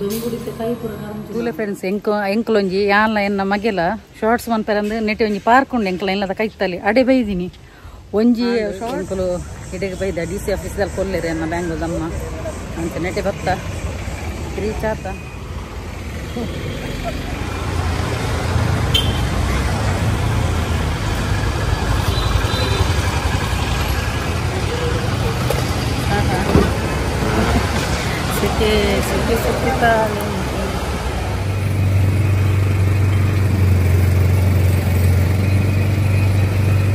ತೂಲೆ ಫ್ರೆಂಡ್ಸ್ ಎಂಕಲೊಂಜಿ ಯಾನ್ಲ ಎನ್ನ ಮಗೆಲ ಶಾರ್ಟ್ಸ್ ಮನ್ಪೆರಂದು ನೆಟ್ಟಿ ಒಂಜಿ ಪಾರ್ಕ್ ಉಂಡು ಎಂಕಲ ಇಲ್ಲದ ಕೈತಲಿ ಅಡೆ ಬೈದಿನಿ ಒಂಜಿ ಎಂಕಲು ಇಡೆಗೆ ಬೈದ ಡಿ ಸಿ ಆಫೀಸ್ದಲ್ಲಿ ಕೊಲ್ಲೇರೆ ಎನ್ನ ಬ್ಯಾಂಗ್ಳೂರ್ದಮ್ಮ ಅಂಚ ನೆಟ್ಟೆ ಬತ್ತ ರೀಚ್ ಆತ. ಸೆಕೆ ಸೆಕೆ ಸೆಕ್ಕಿತ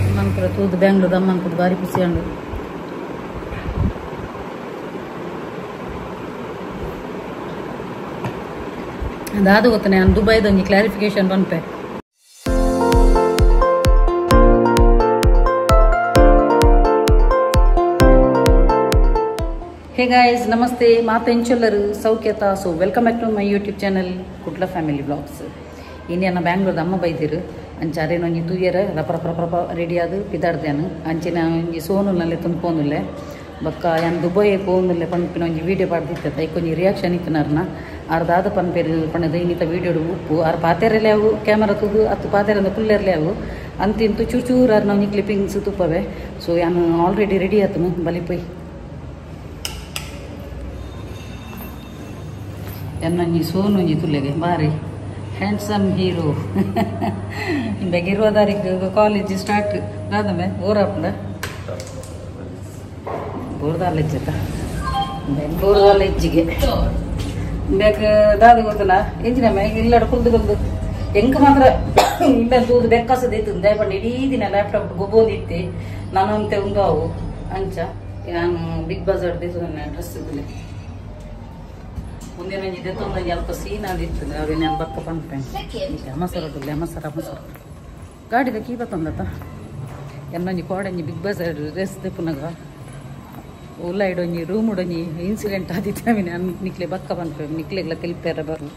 ಅಮ್ಮನ ತೂದು ಬ್ಯಾಂಗ್ಳೂರ್ ಅಮ್ಮನ ಕೂಡ ಭಾರಿ ಖುಷಿ ಅಂಡು. ಅದಾದ ಗೊತ್ತಾನೆ ನಾನು ದುಬೈದೊಂಜಿ ಕ್ಲಾರಿಫಿಕೇಶನ್ ಬಂಪೆ. ಹೇ ಗಾಯ್ಸ್, ನಮಸ್ತೆ, ಮಾತ ಎಂಚೊಲ್ಲರು ಸೌಖ್ಯತಾ. So welcome back to my YouTube channel Kudla family blogs. ಇನ್ನೇನ ಬ್ಯಾಂಗ್ಳೂರ್ದ ಅಮ್ಮ ಬೈದಿರು ಅಂಚ ಅರೇನು ಒಂಜಿ ತೂಯರ ರಪ ರಪ ರಪ ರಪ ರೆಡಿ ಆದು ಪಿದಾಡ್ದೇನು ಅಂಚಿನ ಒಂಜಿ ಸೋನುಲ್ಲೇ ತುಂಬ್ಕೊಂದುಲ್ಲೆ ಬೊಕ್ಕ ಯಾನ್ ದುಬೈ ಪೋಂದುಲ್ಲೆ ಪನ್ಪಿನ ಒಂಜಿ ವೀಡಿಯೋ ಪಾಡ್ದಿತ್ತೆ ಐಕೊಂಜಿ ರಿಯಾಕ್ಷನ್ ಇತ್ತಿನಾರ್ನ ಆರ್ದಾದ ಪನ್ಪೇರು ಪಣ್ಣದ ಇನ್ನಿತ ವೀಡಿಯೋಡು ಉಪ್ಪು ಆರ್ ಪಾತೆರಲೆ ಅವು ಕ್ಯಾಮರಾ ತೂದು ಅತ್ತು ಪಾತೆರಂದ ಕುಲ್ಲೆರ್ಲೆ ಅವು ಅಂತಿಂತು ಚೂರು ಚೂರು ಆರ್ನ ಒಂಜಿ ಕ್ಲಿಪ್ಪಿಂಗ್ಸ್ ತುಪ್ಪವೆ. ಸೊ ಯಾನು ಆಲ್ರೆಡಿ ರೆಡಿ ಆತನು ಬಲಿಪೊಯ್ ಎನ್ನೊಂಜಿ ಸೋನೊಂಜಿ ತುಲ್ಲೆಗೆ ಬಾರಿ ಹ್ಯಾಂಡ್ಸಮ್ ಹೀರೋ ಇಂಬೆಗೆ ತಾರೀಕು ಕಾಲೇಜ್ ಸ್ಟಾರ್ಟ್ ದಾದಮೆ ಊರಪ್ಪಂಡ ಬೋರ್ದಾಲೆಜ್ಜತ ಬೆಂಗಳೂರ್ದಾಲೆಜ್ಜಿಗೆ ಇಂಬೆಗ್ ದಾದ ಗೊತ್ತಲ್ಲ ಎಂಜಿನಮ್ಮ ಇಲ್ಲಡ ಕುಲ್ದು ಕುಲ್ದು ಎಂಕ ಮಾತ್ರ ಇಂಬೆ ತೂದು ಬೆಕ್ಕಾಸದಿತ್ತು ದಯಪಂಡ ಇಡೀ ದಿನ ಲ್ಯಾಪ್ಟಾಪ್ ಗೊಬ್ಬೋದಿತ್ತೆ ನಾನು ಅಂತೆ ಉಂದು ಅವು ಅಂಚ ನಾನು ಬಿಗ್ ಬಜಾರ್ ಡ್ರೆಸ್ ಇದ್ಲೆ ಮುಂದಿನ ಒಂಜಿ ದೆತ್ತೊಂದೊಂಜಿ ಅಲ್ಪ ಸೀನ್ ಆದಿತ್ತು ಅವ್ರಿಗೆ ನಾನು ಬಕ್ಕ ಪನ್ಪೆ ಅಮಸರ ಅಮಸರ ಅಮಸರ ಗಾಡಿದ ಕೀ ಬತ್ತೊಂದತ್ತ ಎನ್ನೊಂಜಿ ಕೋಡಂಜಿ ಬಿಗ್ ಬಜಾರ್ ಡ್ರೆಸ್ ದೆಪ್ಪುನಗ ಉಲ್ಲಾಯ್ಡೊಂಜಿ ರೂಮ್ ಉಡೊಂಜಿ ಇನ್ಸಿಡೆಂಟ್ ಆದಿತ್ತು ಅವಿನ ನಿಕ್ಲೆ ಬಕ್ಕ ಪನ್ಪೆ ನಿಕ್ಲೆಗ್ಲ ತೆಲ್ಪೇರ ಬರು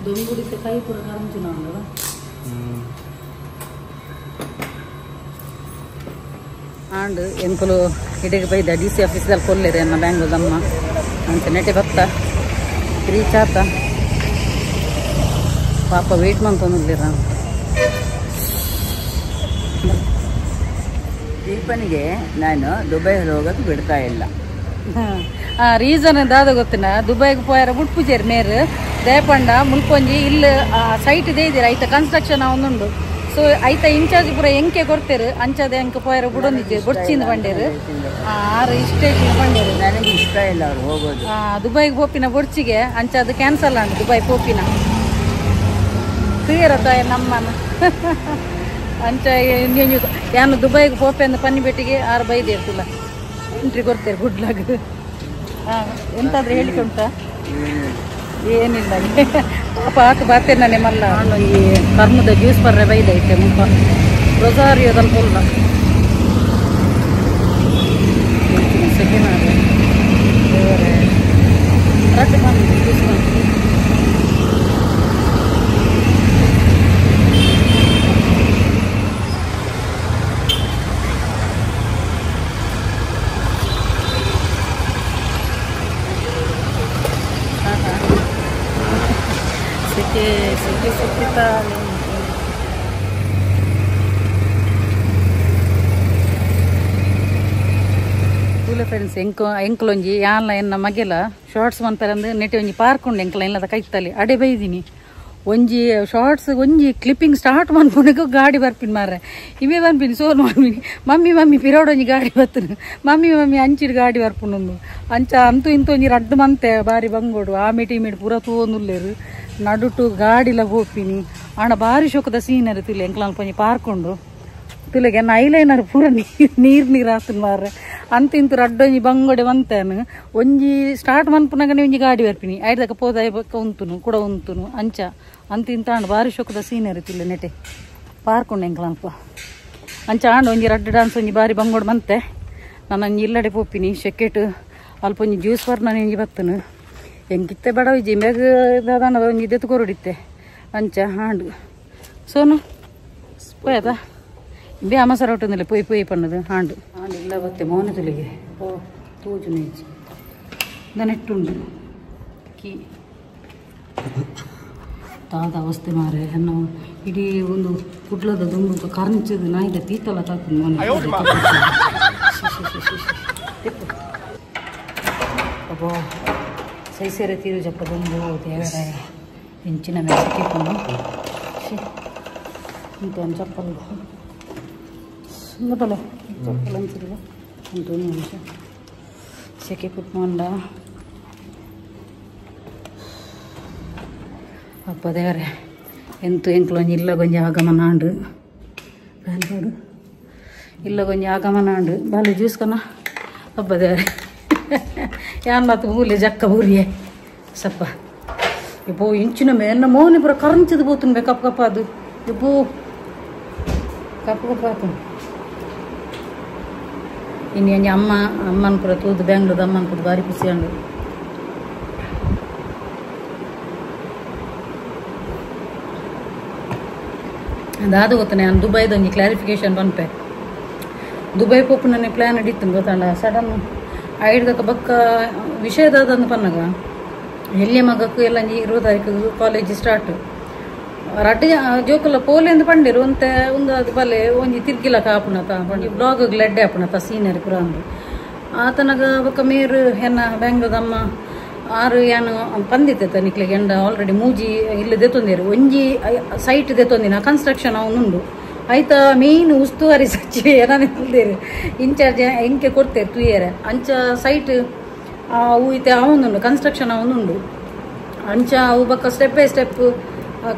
ದೊಂಗುಡಿತ ಕೈ ಪೂರ ಕರಂಚುನ ಆಂಡ್ ಎಂಕಲು ಇಡೆಗೆ ಬೈದ ಡಿ ಸಿ ಆಫೀಸ್ದಲ್ಲಿ ಕೊಲ್ಲೇರೆ ಎನ್ನ ಬ್ಯಾಂಗ್ಳೂರ್ದಮ್ಮ ಅಂಚ ನೆಟ್ಟೆ ಬತ್ತ ರೀಚ್ ಆತ. ಪಾಪ ವೇಟ್ ಮಂತೊಂದಿರ ದೀಪನಿಗೆ ನಾನು ದುಬೈ ಹೋಗಕ್ಕೆ ಬಿಡ್ತಾ ಇಲ್ಲ. ರೀಸನ್ ದಾದ ಗೊತ್ತಿನ ದುಬೈಗೆ ಪೋಯರ ಬುಟ್ಪುಜೇರು ಮೇರು ದಯಪಂಡ ಮುಲ್ಪೊಂಜಿ ಇಲ್ಲಿ ಸೈಟ್ ಇದೇ ಇದೀರ ಐತ ಕನ್ಸ್ಟ್ರಕ್ಷನ್ ಒಂದುಂಡು. ಸೊ ಐತ ಇನ್ಚಾರ್ಜ್ ಪೂರ ಎಂಕೆ ಕೊಡ್ತೇರು ಅಂಚದ ಎಂಕ ಪೋಯರ ಬುಡೊಂದಿದ್ದೆ ಬೊಡ್ಚಿಂದ ಬಂಡೇರು ಆರು ಇಷ್ಟ ಬಂಡೇರು ನನಗೆ ಇಷ್ಟ ಇಲ್ಲ ಅವ್ರು ಹೋಗೋದು. ದುಬೈಗೆ ಪೋಪಿನ ಬೊಡ್ಚಿಗೆ ಅಂಚದು ಕ್ಯಾನ್ಸಲ್ ಆಂಡ್ ದುಬೈ ಪೋಪಿನ ಕ್ಲಿಯರ್ ತಾಯ ನಮ್ಮನ ಅಂಚ ಯಾನು ದುಬೈಗೆ ಪೋಪೆ ಅಂದ ಪನ್ನಿ ಬೆಟ್ಟಿಗೆ ಆರು ಬೈದೆ ಇರ್ತಿಲ್ಲ ಎಂಟ್ರಿ ಕೊಡ್ತೇವೆ ಗುಡ್ ಲಕ್. ಎಂತಾದ್ರೆ ಹೇಳಿಕೊಂಟ ಏನಿಲ್ಲ ಪಾಪ ಆತು ಬಾತೇನೆ ನಾನೇ ಮಲ್ಲ ಈ ಕರ್ಮದ ಜ್ಯೂಸ್ ಬರ್ರೆ ಬೈದೈತೆ ಮುಖ ರೊಸಾರಿಯೋದಲ್ಲಿ ಪುಲ್ಲ ಸೆಕೆಂಡ್ ರಡ್ಡು ಬಂದು ಜ್ಯೂಸ್ ಬಂದು ಸೆಕೆ ಸೆಕೆ ಸೆಕ್ಕಿತ ತೂಲೆ ಫ್ರೆಂಡ್ಸ್ ಎಂಕಲೊಂಜಿ ಯಾನ್ಲ ಎನ್ನ ಮಗೆಲ ಶಾರ್ಟ್ಸ್ ಮನ್ಪೆರಂದು ನೆಟ್ಟಿ ಒಂಜಿ ಪಾರ್ಕ್ ಉಂಡು ಎಂಕಲ ಇಲ್ಲದ ಕೈತಲಿ ಅಡೆ ಬೈದಿನಿ ಒಂಜಿ ಶಾರ್ಟ್ಸ್ ಒಂಜಿ ಕ್ಲಿಪ್ಪಿಂಗ್ ಸ್ಟಾರ್ಟ್ ಮನ್ಪುನಗ ಗಾಡಿ ಬರ್ಪಿನ ಮಾರ್ರೆ ಇವೇ ಬರ್ಪಿನಿ ಸೋನ್ ಮಾಡ್ಪಿನಿ ಮಮ್ಮಿ ಮಮ್ಮಿ ಪಿರೋಡೊಂಜಿ ಗಾಡಿ ಬರ್ತನು ಮಮ್ಮಿ ಮಮ್ಮಿ ಅಂಚಿಡ್ ಗಾಡಿ ಬರ್ಪುನೊಂದು ಅಂಚ ಅಂತೂ ಇಂತೂ ಒಂಜಿ ರಡ್ಡು ಮಂತೆ ಬಾರಿ ಬಂಗೋಡು ಆ ಮಿಟಿ ಮಿಡ್ ಪೂರ ತೂವೊಂದುಲ್ಲೇರು ನಡುಟು ಗಾಡಿಲ ಪೋಪಿನಿ ಆಂಡ ಬಾರಿ ಶೋಕದ ಸೀನರಿ ತುಲೆ ಎಂಕಲ ಒಂಜಿ ಪಾರ್ಕ್ ಉಂಡು ತುಲೆಗೆ ಎನ್ನ ಐಲೈನರ್ ಪೂರ ನೀರು ನೀರು ಆತನ ಮಾರ್ರೆ ಅಂತ ಇಂತು ರಡ್ಡೊಂಜಿ ಬಂಗೋಡೆ ಬಂತೇನು ಒಂಜಿ ಸ್ಟಾರ್ಟ್ ಮನ್ಪುನಗನೆ ಒಂಜಿ ಗಾಡಿ ಬರ್ಪಿನಿ ಐದಕ್ಕೆ ಪೋದ ಬೊಕ್ಕ ಉಂತುನು ಕೂಡ ಉಂತುನು ಅಂಚ ಅಂತ ಇಂತ ಆಂಡ ಬಾರಿ ಶೋಕದ ಸೀನರಿ ತುಲೆ ನೆಟೆ ಪಾರ್ಕ್ ಉಂಡು ಎಂಕಲ ಅಲ್ಪ ಅಂಚ ಆಂಡ ಒಂಜಿ ರಡ್ಡು ಡಾನ್ಸ್ ಒಂಜಿ ಬಾರಿ ಬಂಗೋಡು ಮಂತೆ ನಾನು ಒಂಜಿ ಇಲ್ಲಡೆ ಪೋಪಿನಿ ಶೆಕೆಟ್ ಅಲ್ಪ ಒಂಜಿ ಜ್ಯೂಸ್ ಬರ್ ನಾನು ಒಂಜಿ ಬತ್ತನು ಎಂಕಿತ್ತೆ ಬಡ ಒಂಜಿ ಮೆಗ್ ದಾದಾನ ಒಂಜಿ ದೆತ್ತು ಕೊರಡಿತ್ತೆ ಅಂಚ ಆಂಡು ಸೋನು ಪೋಯದ ಇಂಬೆ ಅಮಸರ ಒಟ್ಟೊಂದಿಲ್ಲ ಪೊಯ್ ಪೊಯ್ ಪನ್ನದು ಆಂಡು ಆಂಡು ಇಲ್ಲ ಬತ್ತೆ ಮೋನೆ ತುಲಿಗೆ ಓ ತೋಜುನೇಜಿ ದನೆಟ್ಟುಂಡು ಕೀ ತಾದ ಅವಸ್ಥೆ ಮಾರೆ ಹೆಣ್ಣು ಇಡೀ ಒಂದು ಕುಡ್ಲದ ದುಂಬು ಕರ್ಂಚದ ನಾಯಿದ ತೀತಲ ತಾಕು ಅಬ್ಬೋ ಸೈಸೇರೆ ತೀರು ಜಪ್ಪ ದುಂಬು ದೇವರ ಹೆಂಚಿನ ಮೆಣಸಿಕೊಂಡು ಇಂತ ಒಂದು ಚಪ್ಪಲ್ ಬಲ ಚಪ್ಪಲ್ ಅನ್ಸಿಲ್ಲ ಒಂದು ನಿಮಿಷ ಸೆಕೆ ಪುಟ್ಕೊಂಡ ಅಪ್ಪ ದೇವರೇ ಎಂತು ಎಂಕ್ಲೊಂಜಿ ಇಲ್ಲ ಗೊಂಜಿ ಆಗಮನ ಆಂಡು ಫ್ಯಾನ್ ಪಾಡು ಇಲ್ಲ ಗೊಂಜಿ ಆಗಮನ ಆಂಡು ಬಾಲೆ ಜ್ಯೂಸ್ ಕನ ಅಪ್ಪ ದೇವರೇ ಯಾನ್ ಮಾತು ಮೂಲೆ ಜಕ್ಕ ಬೂರಿಯೇ ಸಪ್ಪ ಇಬ್ಬೋ ಇಂಚಿನ ಮೇನ್ನ ಮೋನಿ ಪೂರ ಕರಂಚದ ಬೋತುನ್ ಬೇ ಕಪ್ಪ ಕಪ್ಪ ಅದು ಇಬ್ಬೋ ಕಪ್ಪ ಕಪ್ಪ ಆತು ಇನ್ನು ಅಮ್ಮ ಅಮ್ಮನ ಪೂರ ತೂದು ಬ್ಯಾಂಗ್ಳೂರ್ದ ಅಮ್ಮನ ಕೂಡ ಭಾರಿ ಖುಷಿ ಅಂಡು ಅದಾದ ಗೊತ್ತ ನಾನು ದುಬೈದೊಂಜಿ ಕ್ಲಾರಿಫಿಕೇಶನ್ ಪನ್ಪೆ ದುಬೈ ಪೋಪು ನನ್ನ ಪ್ಲ್ಯಾನ್ ಹಿಡಿತು ಗೊತ್ತಾಂಡ ಸಡನ್ ಐಡ್ದಕ್ಕ ಬಕ್ಕ ವಿಷಯದಾದಂದು ಪನ್ನಗ ಎಲ್ಲಿಯ ಮಗಕ್ಕೂ ಎಲ್ಲ 20 ತಾರೀಕು ಕಾಲೇಜ್ ಸ್ಟಾರ್ಟ್ ರಡ್ಡು ಜೋಕುಲ ಪೋಲೆಂದು ಪಂಡಿರು ಒಂತೆ ಒಂದು ಅದು ಬಲೆ ಒಂಜಿ ತಿರ್ಗಿಲ ಕಾಪುಣತ ಒಂಜಿ ಬ್ಲಾಗ್ ಲೆಡ್ಡೆ ಆಪುಣತ ಸೀನರಿ ಪುರ ಅಂದು ಆತನಗ ಬೊಕ್ಕ ಮೇರು ಹೆನ್ನ ಬ್ಯಾಂಗ್ಳೂರ್ದಮ್ಮ ಆರು ಯಾನು ಪಂದಿತ್ತೆ ನಿಕ್ಲೆಗೆ ಎಂಡ ಆಲ್ರೆಡಿ ಮೂಜಿ ಇಲ್ಲಿ ದೆತ್ತೊಂದೇರು ಒಂಜಿ ಸೈಟ್ ದೆತ್ತೊಂದಿನ ಕನ್ಸ್ಟ್ರಕ್ಷನ್ ಅವನುಂಡು ಆಯ್ತಾ ಮೇನ್ ಉಸ್ತುವಾರಿ ಸಚಿವೆ ಏನಾದೇರು ಇನ್ಚಾರ್ಜ್ ಎಂಕೆ ಕೊಡ್ತೇರು ತುಯ್ಯರೆ ಅಂಚ ಸೈಟ್ ಅವು ಇತ್ತೆ ಅವನುಂಡು ಕನ್ಸ್ಟ್ರಕ್ಷನ್ ಅವನುಂಡು ಅಂಚ ಅವು ಬಕ್ಕ ಸ್ಟೆಪ್ ಬೈ ಸ್ಟೆಪ್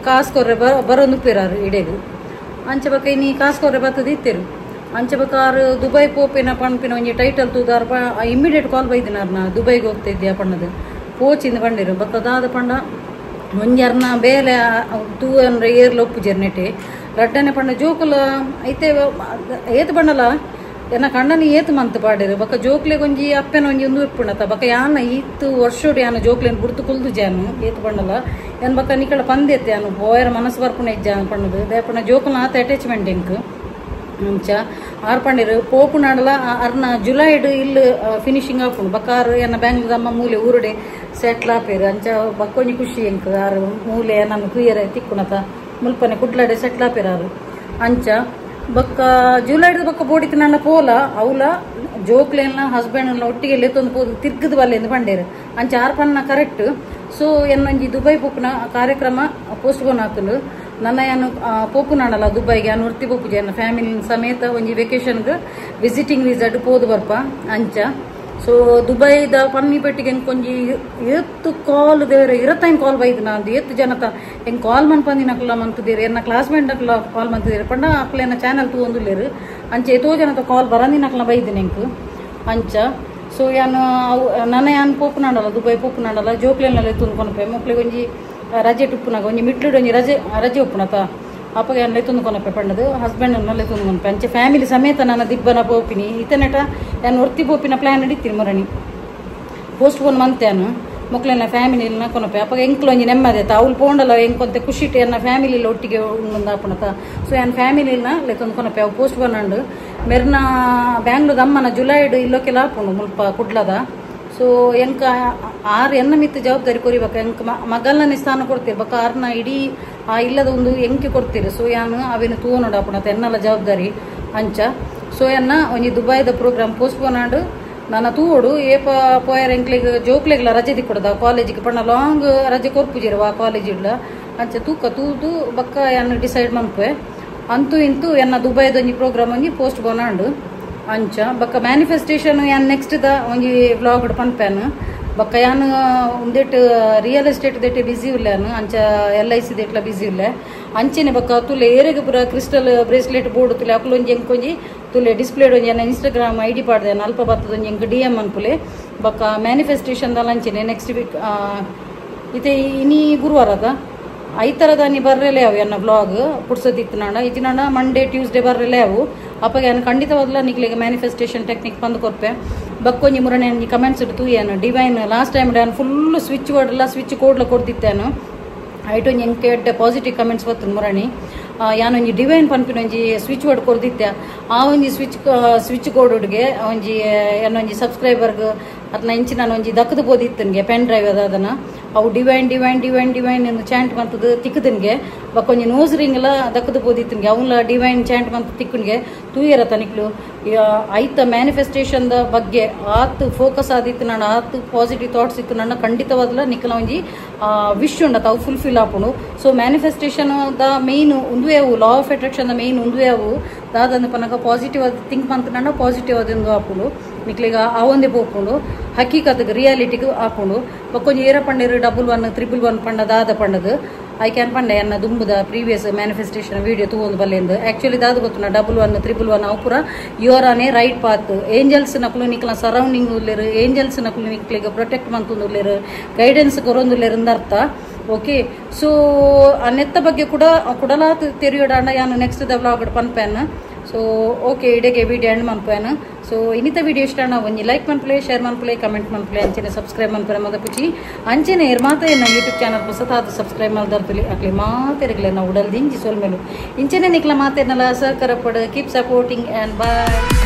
ಕಾಸು ಕೊರ್ರೆ ಬರೋನು ಉಪ್ಪಿರಾರು ಇಡೆಗು ಅಂಚ ಬಕ್ಕ ಇನಿ ಕಾಸು ಕೊರ್ರೆ ಬತ್ತದ ಇತ್ತೇರು ಅಂಚ ಬಕ್ಕಾರು ದುಬೈ ಪೋಪಿನ ಪಣ್ಪಿನ ಒಂಜಿ ಟೈಟಲ್ ತೂದಾರು ಇಮ್ಮಿಡಿಯೇಟ್ ಕಾಲ್ ಬೈದಿನಾರು ನಾ ದುಬೈಗೆ ಹೋಗ್ತಿದ್ಯಾ ಪಣ್ಣದು ಪೋಚಿಂದ ಪಂಡಿರು ಬಕ್ಕ ದಾದ ಪಂಡ ಒಂಜರ್ನ ಬೇಲೆ ತೂ ಅಂದ್ರೆ ಏರ್ಲ ಒಪ್ಪುಜೆರ್ ನೆಟೆ ರಡ್ಡನೆ ಪಂಡ ಜೋಕುಲ ಐತೆ ಏತು ಬಣ್ಣಲ ಎನ್ನ ಕಣ್ಣನ ಏತು ಮಂತ್ ಪಾಡಿರು ಬಕ್ಕ ಜೋಕ್ಲೆ ಒಂಜಿ ಅಪ್ಪೆನ ಒಂಜಿ ಒಂದು ಉಪ್ಪುಣತ ಬಕ್ಕ ಯಾನ ಈತು ವರ್ಷೋಡು ಯಾನ ಜೋಕ್ಲೇನು ಬುಡ್ತು ಕುಲ್ದು ಜಾನು ಏತು ಬಣ್ಣಲ ಏನ್ ಬಕ್ಕ ನಿಕಳ ಪಂದೆತ್ತೆ ಯಾನು ಬೋಯರ ಮನಸ್ಸು ಬರ್ಪುಣ ಇಜ್ಜ ಪಣ್ಣದು ದೇಪಣ್ಣ ಜೋಕುಲ ಆತ ಅಟ್ಯಾಚ್ಮೆಂಟ್ ಎಂಕ್ ಮುಂಚ ಆರ್ ಪಂಡಿರು ಪೋಪು ನಾಡಲ ಅರ್ನ ಜುಲೈಡ್ ಇಲ್ಲಿ ಫಿನಿಶಿಂಗ್ ಆಪುಂಡು ಬಕ್ಕಾರು ಎನ್ನ ಬ್ಯಾಂಗ್ಳೂರ್ದಮ್ಮ ಮೂಲೆ ಊರುಡೆ ಸೆಟ್ಲ್ ಆಪೇರು ಅಂಚ ಬಕ್ಕೊಂಜಿ ಖುಷಿ ಎಂಕ್ ಆರು ಮೂಲೆ ನನ್ನ ಕುಯ್ಯರೆ ತಿಕ್ಕುಣತ ಮುಲ್ಪನೆ ಕುಡ್ಲಾಡೆ ಸೆಟ್ಲ್ ಆಪೇರು ಆರು ಅಂಚ ಬಕ್ಕ ಜುಲೈಡ್ ಬಕ್ಕ ಬೋಡಿತು ನನ್ನ ಪೋಲ ಅವಲ ಜೋಕ್ಲೆಲ್ಲ ಹಸ್ಬೆಂಡ್ ಒಟ್ಟಿಗೆ ಲೆತ್ತೊಂದು ಪೋದು ತಿರ್ಗದ ಬಲ್ಲೆಂದು ಪಂಡೇರು ಅಂಚ ಆರ್ ಪನ್ನ ಕರೆಕ್ಟ್ ಸೊ ಎನ್ನೊಂಜಿ ದುಬೈ ಪೋಪುನ ಕಾರ್ಯಕ್ರಮ ಪೋಸ್ಟ್ ಪೋನ್ ಆತುಂಡು ನನ್ನ ಯಾನು ಪೋಪು ನಾಡಲ್ಲ ದುಬೈಗೆ ಯಾನು ವೃತ್ತಿ ಪೋಪು ಜನ ಫ್ಯಾಮಿಲಿ ಸಮೇತ ಒಂಜಿ ವೆಕೇಶನ್ಗೆ ವಿಸಿಟಿಂಗ್ ವೀಸಾಡ್ ಪೋದು ಬರ್ಪ ಅಂಚ ಸೊ ದುಬೈದ ಪನ್ನಿ ಪೆಟ್ಟಿಗೆ ಎಂಕೊಂಜಿ ಏತ್ತು ಕಾಲ್ ದೇವರ ಇರತ್ತೈನ್ ಕಾಲ್ ಬೈದು ನಾನು ಏತ್ತು ಜನತ ಹೆಂಗೆ ಕಾಲ್ ಮನ್ಪಂದಿನಕ್ಲ ಮಂತುದೇರು ಎನ್ನ ಕ್ಲಾಸ್ಮೇಟ್ ನಕ್ಲ ಕಾಲ್ ಮಂತಿದೇರು ಪಂಡ ಅಕ್ಲೇನ ಚಾನಲ್ ತೂವೊಂದುಲ್ಲೇರು ಅಂಚ ಏತೋ ಜನತ ಕಾಲ್ ಬರಂದಿನಕ್ಲ ಬೈದಿನ ಎಂಕ್ ಅಂಚ ಸೊ ಯಾನು ನನ್ನ ಯಾನ್ ಪೋಪು ನಾಡಲ್ಲ ದುಬೈ ಪೋಪು ನಾಡಲ್ಲ ಜೋಕ್ಲೆನ್ನೆಲ್ಲ ಎತ್ತೊಂದು ಮಕ್ಳಿಗೆ ಒಂಜಿ ರಜೆ ಟುಪ್ಪುನಾಗ ಒಂಜಿ ಮಿಟ್ಲುಡು ಒಂಜಿ ರಜೆ ರಜೆ ಉಪ್ಪುನತ ಅಪ್ಪಗೆ ಅಲ್ಲೇ ತುಂದುಕೊನಪ್ಪೆ ಪಂಡದು ಹಸ್ಬೆಂಡ್ ಅಲ್ಲೇ ತುಂದುಕೊನಪ್ಪೆ ಅಂಚೆ ಫ್ಯಾಮಿಲಿ ಸಮೇತ ನಾನು ದಿಬ್ಬನ ಪೋಪಿನಿ ಇತನೆಟ ನಾನು ಒರ್ತಿ ಪೋಪಿನ ಪ್ಲ್ಯಾನ್ ನಡೀತೀನಿ ಮೊರಣಿ ಪೋಸ್ಟ್ ಪೋನ್ ಮಂತೇನು ಮಕ್ಕಳೆಲ್ಲ ಫ್ಯಾಮಿಲಿನ ಕೊನಪ್ಪೆ ಅಪ್ಪ ಎಂಕ್ಲು ಒಂಜಿ ನೆಮ್ಮದಿ ಆಯ್ತು ಅವ್ಲು ಪೋಂಡಲ್ಲ ಎಂಕೊಂತೆ ಖುಷಿಟ್ ಎನ್ನ ಫ್ಯಾಮಿಲಿಲ್ಲ ಒಟ್ಟಿಗೆ ಉಂಡೊಂದು ಆಪುಣತ ಸೊ ಯಾನ್ ಫ್ಯಾಮಿಲಿನ ಲೆತ್ತೊಂದು ಕೊನಪ್ಪೆ ಅವು ಪೋಸ್ಟ್ ಪೋನ್ ಮೆರ್ನ ಬ್ಯಾಂಗ್ಳೂರ್ದ ಅಮ್ಮನ ಜುಲೈಡ್ ಇಲ್ಲೋಕೆಲ್ಲ ಆಪುಂಡು ಮುಲ್ಪ ಕುಡ್ಲದ ಸೊ ಎಂಕ ಆರು ಎನ್ನ ಮಿತ್ತ ಜವಾಬ್ದಾರಿ ಕೊರಿಬೇಕು ಎಂಕ ಮಗಲ್ನೇ ಸ್ಥಾನ ಕೊಡ್ತೀರಿ ಬಕ್ಕ ಆರ್ನ ಇಡೀ ಆ ಇಲ್ಲದ ಒಂದು ಎಂಕೆ ಕೊಡ್ತೀರಿ ಸೊ ಯಾನು ಅವೇನು ತೂ ನೋಡಪ್ಪಣತ ಎನ್ನೆಲ್ಲ ಜವಾಬ್ದಾರಿ ಅಂಚ ಸೊ ಎನ್ನ ಒಂಜಿ ದುಬೈದ ಪ್ರೋಗ್ರಾಮ್ ಪೋಸ್ಟ್ಪೋನ್ ಆಂಡ್ ನನ್ನ ತೂವೋಡು ಏಪ ಪೋಯರ್ ಎಂಕ್ಲೆಗ್ ಜೋಕ್ಲೆಗ್ಲ ರಜೆ ದಿಕ್ಕೊಡದ ಕಾಲೇಜಿಗೆ ಪಣ್ಣ ಲಾಂಗ್ ರಜೆ ಕೊರ್ಪುಜಿರುವ ಕಾಲೇಜ್ ಇಡ್ಲ ಅಂಚ ತೂಕ ತೂದು ಬಕ್ಕ ಯಾನು ಡಿಸೈಡ್ ಮನ್ಪೆ ಅಂತೂ ಇಂತೂ ಎನ್ನ ದುಬೈದ ಒಂಜಿ ಪ್ರೋಗ್ರಾಮ್ ಒಂಜಿ ಪೋಸ್ಟ್ ಪೋನ್ ಆಂಡ್ ಅಂಚ ಬಕ್ಕ ಮ್ಯಾನಿಫೆಸ್ಟೇಷನ್ ಯಾನ್ ನೆಕ್ಸ್ಟ್ the ಒಂಜಿ ವ್ಲಾಗ್ ಪನ್ಪೇನು ಬಕ್ಕ ಯಾನ್ ಒಂದೆಟ್ ರಿಯಲ್ ಎಸ್ಟೇಟ್ ದೆಟ್ಟೆ ಬಿಸಿ ಉಲ್ಲೇನು ಅಂಚ ಎಲ್ I C ದೆಟ್ಲ ಬಿಸಿ ಉಲ್ಲೆ ಅಂಚೆನೆ ಬಕ್ಕ ತುಲೆ ಏರೆಗ್ ಪೂರ ಕ್ರಿಸ್ಟಲ್ ಬ್ರೇಸ್ಲೆಟ್ ಬೋರ್ಡ್ ತುಲೆ ಅಕುಲು ಒಂಜಿ ಎಂಕೊಂಜಿ ತುಲೆ ಡಿಸ್ಪ್ಲೇಡ್ ಒಂಜಿ ಎನ್ನ ಇನ್ಸ್ಟಾಗ್ರಾಮ್ I D ಪಾಡ್ದೆ ಅಲ್ಪ ಬತ್ತದ ಒಂಜಿ ಎಂಕ್ ಡಿ ಎಮ್ ಅನ್ಪುಲೆ ಬಕ್ಕ ಮ್ಯಾನಿಫೆಸ್ಟೇಷನ್ ದಲ್ಲ ಅಂಚೆನೆ ನೆಕ್ಸ್ಟ್ ವೀಕ್ ಇತ್ತೆ ಇನಿ ಗುರುವಾರದ ಐತರದಾನಿ ಬರ್ರೆಲೆ ಅವು ಎನ್ನ ಬ್ಲಾಗ್ ಪುಡ್ಸೋದಿತ್ತು ನಾಡ ಇತ್ತಿನಾಡ ಮಂಡೇ ಟ್ಯೂಸ್ಡೇ ಬರ್ರೆಲೆ ಅವು ಅಪ್ಪಗೆ ನಾನು ಖಂಡಿತವಾಗ್ಲ ನಿಕ್ಲೆಗೆ ಮ್ಯಾನಿಫೆಸ್ಟೇಷನ್ ಟೆಕ್ನಿಕ್ ಬಂದು ಕೊರ್ಪೆ ಬಕ್ಕೊಂಜಿ ಮುರಣೆ ಕಮೆಂಟ್ಸ್ ಇಟ್ಟು ಏನು ಡಿವೈನ್ ಲಾಸ್ಟ್ ಟೈಮ್ ನಾನು ಫುಲ್ ಸ್ವಿಚ್ ವರ್ಡ್ಲ ಸ್ವಿಚ್ ಕೋಡ್ಲ ಕೊಡ್ತಿತ್ತೇನು ಐಟೊಂಜಿ ಎಂಕೆ ಎಡ್ಡೆ ಪಾಸಿಟಿವ್ ಕಮೆಂಟ್ಸ್ ಬರ್ತದೆ ಮುರಣಿ ಯಾನೊಂಜಿ ಡಿವೈನ್ ಪನ್ಪಿನೊಂಜಿ ಸ್ವಿಚ್ ವರ್ಡ್ ಕೊರ್ದಿತ್ತೆ ಆ ಒಂಜಿ ಸ್ವಿಚ್ ಸ್ವಿಚ್ ಕೋಡುಗೆ ಒಂಜಿ ಏನೊಂಜಿ ಸಬ್ಸ್ಕ್ರೈಬರ್ಗ್ ಅತ್ನ ಇಂಚಿನ ಒಂಜಿ ದಕ್ಕದ ಬೋದಿತ್ತನ್ಗೆ ಪೆನ್ ಡ್ರೈವ್ ಅದನ್ನ ಅವು ಡಿವೈನ್ ಡಿವೈನ್ ಡಿವೈನ್ ಡಿವೈನ್ ಎಂದು ಚಾಂಟ್ ಮಂತದ ತಿಕ್ಕದನ್ಗೆ ಬಕ್ಕೊಂಜಿ ನೋಸ್ ರಿಂಗ್ಲ ದಕ್ಕದ ಬೋದಿತ್ತನ್ಗೆ ಅವನ್ಲ ಡಿವೈನ್ ಚಾಂಟ್ ಮಂತ್ ತಿಕ್ಕನ್ಗೆ ತೂಯರ ತನಿಕ್ಲು ಐತ ಮ್ಯಾನಿಫೆಸ್ಟೇಷನ್ the ಬಗ್ಗೆ ಆತ್ ಫೋಕಸ್ ಆದಿತ್ತು ನಾನು ಆತ್ ಪಾಸಿಟಿವ್ ಥಾಟ್ಸ್ ಇತ್ತು ನನ್ನ ಖಂಡಿತವಾದಲ ನಿಕ್ಕಲ ಒಂಜಿ ವಿಶ್ ಉಂಡ ತಾವು ಫುಲ್ಫಿಲ್ ಆಪುಂಡು. ಸೊ ಮ್ಯಾನಿಫೆಸ್ಟೇಷನ್ the main ಉಂದುವೆ ಅವು law of attraction the main ಉಂದುವೆ ಅವು ದಾದಂದ ಪನಗ ಪಾಸಿಟಿವ್ ಆದ ಥಿಂಕ್ ಮಂತ್ ನನ್ನ ಪಾಸಿಟಿವ್ ಆದ ಆಪುಂಡು ನಿಕ್ಲಿಗ ಆ ಒಂದೇ ಪೋಪುಂಡು ಹಕೀಕತ್ಗೆ ರಿಯಾಲಿಟಿಗೆ ಆಪುಂಡು. ಬೊಕ್ಕೊಂಜಿ ಏರ ಪಂಡೇರು 11 111 ಪಂಡ ದಾದ ಪಂಡದು I can ಪಂಡೆ ಎನ್ನ ದುಂಬುದ ಪ್ರೀವಿಯಸ್ ಮ್ಯಾನಿಫೆಸ್ಟೇಷನ್ ವೀಡಿಯೋ ತೂವೊಂದು ಬಲ್ಲೆಂದು ಆಕ್ಚುಲಿ ದಾದ ಗೊತ್ತುನ 11 111 ಅವು ಪೂರ your on a right path. Angels ನಕುಲು ನಿಕ್ಲ ಸರೌಂಡಿಂಗ್ ಉಲ್ಲೇರು ಏಂಜಲ್ಸ್ ನಕುಲು ನಿಕ್ಲಿಗ ಪ್ರೊಟೆಕ್ಟ್ ಮಂತೊಂದುಲ್ಲೇರು ಗೈಡೆನ್ಸ್ ಕೊರೊಂದುಲ್ಲೇರು ಅರ್ಥ. ಓಕೆ ಸೊ ನೆತ್ತ ಬಗ್ಗೆ ಕೂಡ ಕುಡಲಾ ತೆರಿಯೋಡಾಂಡ ಯಾನು ನೆಕ್ಸ್ಟ್ the vlog ಪನ್ಪೇನ್. ಸೊ ಓಕೆ ಇಡೆಗೆ ವಿಡಿಯೋ ಎಂಡ್ ಮನ್ಪೇನು. ಸೊ ಇನ್ನಿತ ವಿಡಿಯೋ ಇಷ್ಟ ಒಂಜಿ ಲೈಕ್ ಮನ್ಪುಲೆ ಶೇರ್ ಮನ್ಪುಲೆ ಕಮೆಂಟ್ ಮನ್ಪುಲೆ ಅಂಚನೆ ಸಬ್ಸ್ಕ್ರೈಬ್ ಮನ್ಪುಲೆ ಮದ ಪುಚಿ ಅಂಚನೆ ಮಾತ ಎನ್ನ ಯೂಟ್ಯೂಬ್ ಚಾನಲ್ ಹೊಸತಾದ ಸಬ್ಸ್ಕ್ರೈಬ್ ಮಲ್ದರ್ತುಲಿ ಅಕ್ಲಿ ಮಾತೆರ್ಗಲೆ ನಾವು ಉಡಲ್ ದಿಂಜಿ ಸೊಲ್ಮೇಲು ಇಂಚನೆ ನಿಕ್ಲ ಮಾತೆರ್ನಲ ಸಹಕಾರ ಪಡು. Keep supporting and bye.